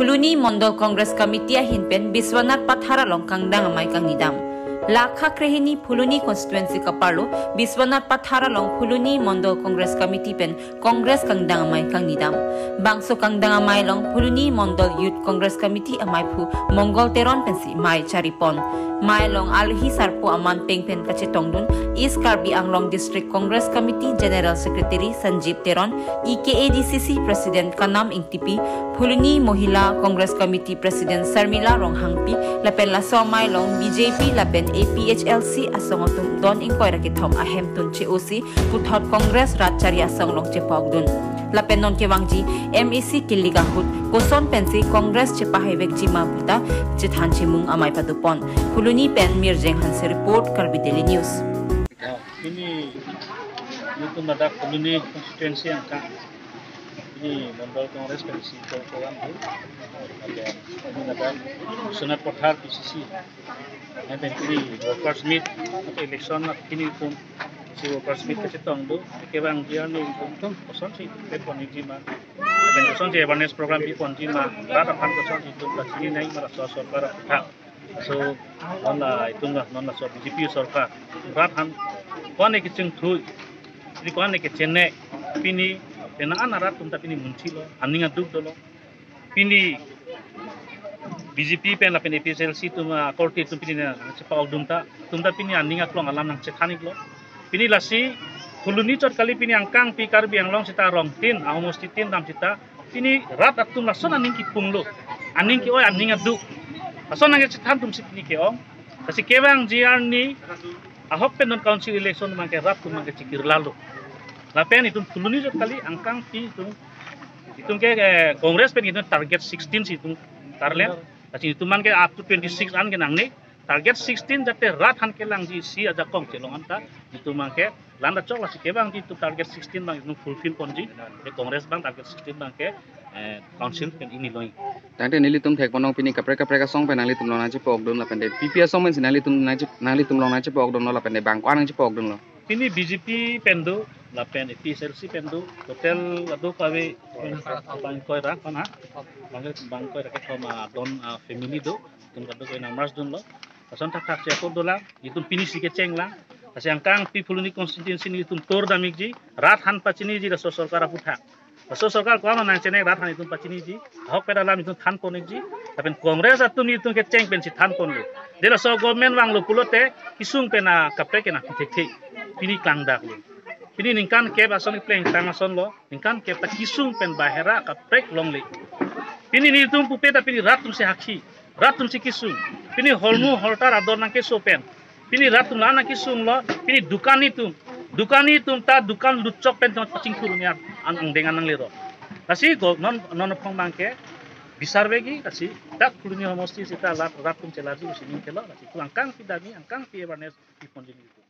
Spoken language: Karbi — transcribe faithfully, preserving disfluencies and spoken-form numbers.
Phuloni Mondol Congress Committee ahin pen Biswanath Pathar along kangdang amei kangnidam. Lakha krehini Phuloni constituency kaparlo Biswanath Pathar along Phuloni Mondol Congress Committee pen Congress kangdang amei kangnidam. Bangso kangdang amei along Phuloni Mondol Youth Congress Committee ameiphu Mongol Teron pensi mei charipon. Mei along alohi sarpo aman peng pen kachetongdun East Karbi Anglong District Congress Committee General Secretary Sanjib Teron, E K A D C C President Kanam Ingtipi, Phuloni Mohila Congress Committee President Sarmila Ronghangpi, lapen laso amei along B J P lapen A P H L C asong atum don ingkoi ra kethom ahemtun che-osi puthot Congress rat chari asong along chepokdun. Lapen non kevangji M A C kilik ahut koson pensi Congress chepahai vekji ma puta chethan chimung amei padopon. Phuloni pen Mirjeng Hanse report, Karbi Daily News. Pini itum ladak Phuloni constituency angkang, pini Mondol Congress pensi program do. Lapen pini ladak Biswanath Pathar P C C, lapen pini workers meet, lapen election pini itum si workers meet kachetong do. Kevangji arni itum kosonsi pe ponji ma, lapen kosonsi awareness program bi ponji ma, rat aphan kosonsi itum pachini nangji ma, laso sorkar aphuthak. So non la itum la, non laso B J P sorkar, rat aphan ko-an ke kachingthui, pini ko-an ke kachene, pini penang an arat atum ta pini munthi lo, aning aduk dolo. Pini B J P pen lapen A P H L C atum, ah, akorte atum pini nangchepa-okdun ta, atum ta pini aning aklong alam nangchethan iklo. Pini lasi Phuloni chot kali, pini angkangpi Karbi Anglong sita rongtin, ahomostitin dam sita, pini rat atum lason aning kipunglo, aning ke-oi, aning aduk. Lason nangkechethan atum si pini ke-ong. Lasi kevangji arni ahok pen non council election abangke rat atum abangke chikirlalo. Lapen itum Phuloni chot kali angkangpi itum, itum ke, eh, Congress pen itum target sixteen si itum tarlen. Lasi itum abangke up to twenty-six an ke nangne. Target sixteen jate rat aphan kelangji isi ajakong chelong anta itum abangke landa chok, lasi kevangji itum target sixteen abang itum fulfill ponji. Ke Congress abang target sixteen abangke, eh, council pen ingni loi. Tangte nelitum thekponlong pini kaprek kaprek asong pen nanglitum along nangchepa-okdun lapen de P P asong pensi nanglitum nangche-, nanglitum along nangchepa-okdunlo lapen de bang ko-an nangchepa-okdunlo? Pini B J P pen do, lapen A P H L C pen do, total ado kave bang ingkoi ra ko-an ha? Bang, bang ingkoi ra kethom adon, ah, family do, itum kadokave nang-merge dunlo. Lason thakthak si ako dolang, itum pini si kechenglang. Lasi angkangpi Phuloni constituency nelitum tur dam ikji, rat aphan pachiniji laso sorkar aphuthak. Laso sorkar ko-an nangchenei, rat aphan itum pachiniji, ahok pen alam itum than pon ikji. Lapen Congress atum nelitum kecheng pensi than ponlo. De laso government vanglo pulote kesung pen akaprek ke nangpi thekthe. Pini klangdaklo. Pini ningkan kep ason ipleng tang asonlo, ningkan kep ta kesung pen bahera akaprek longle. Pini nelitum pupe ta pini rat atum si hakhi, rat atum si kesung. Pini holmu holtar ador nangkeso pen pini rat atum la nangkesunglo, pini dukan itum, dukan itum ta dukan lutchok pen ta pachingthur niar an angdeng an nanglero. Lasi go non, non aphong abangke bisar vekji, lasi dak Phuloni homosti sita rat, rat atum chelarji pusi ning kelo, lasi itum angkangpi dami, angkangpi awareness pi ponji nelitum.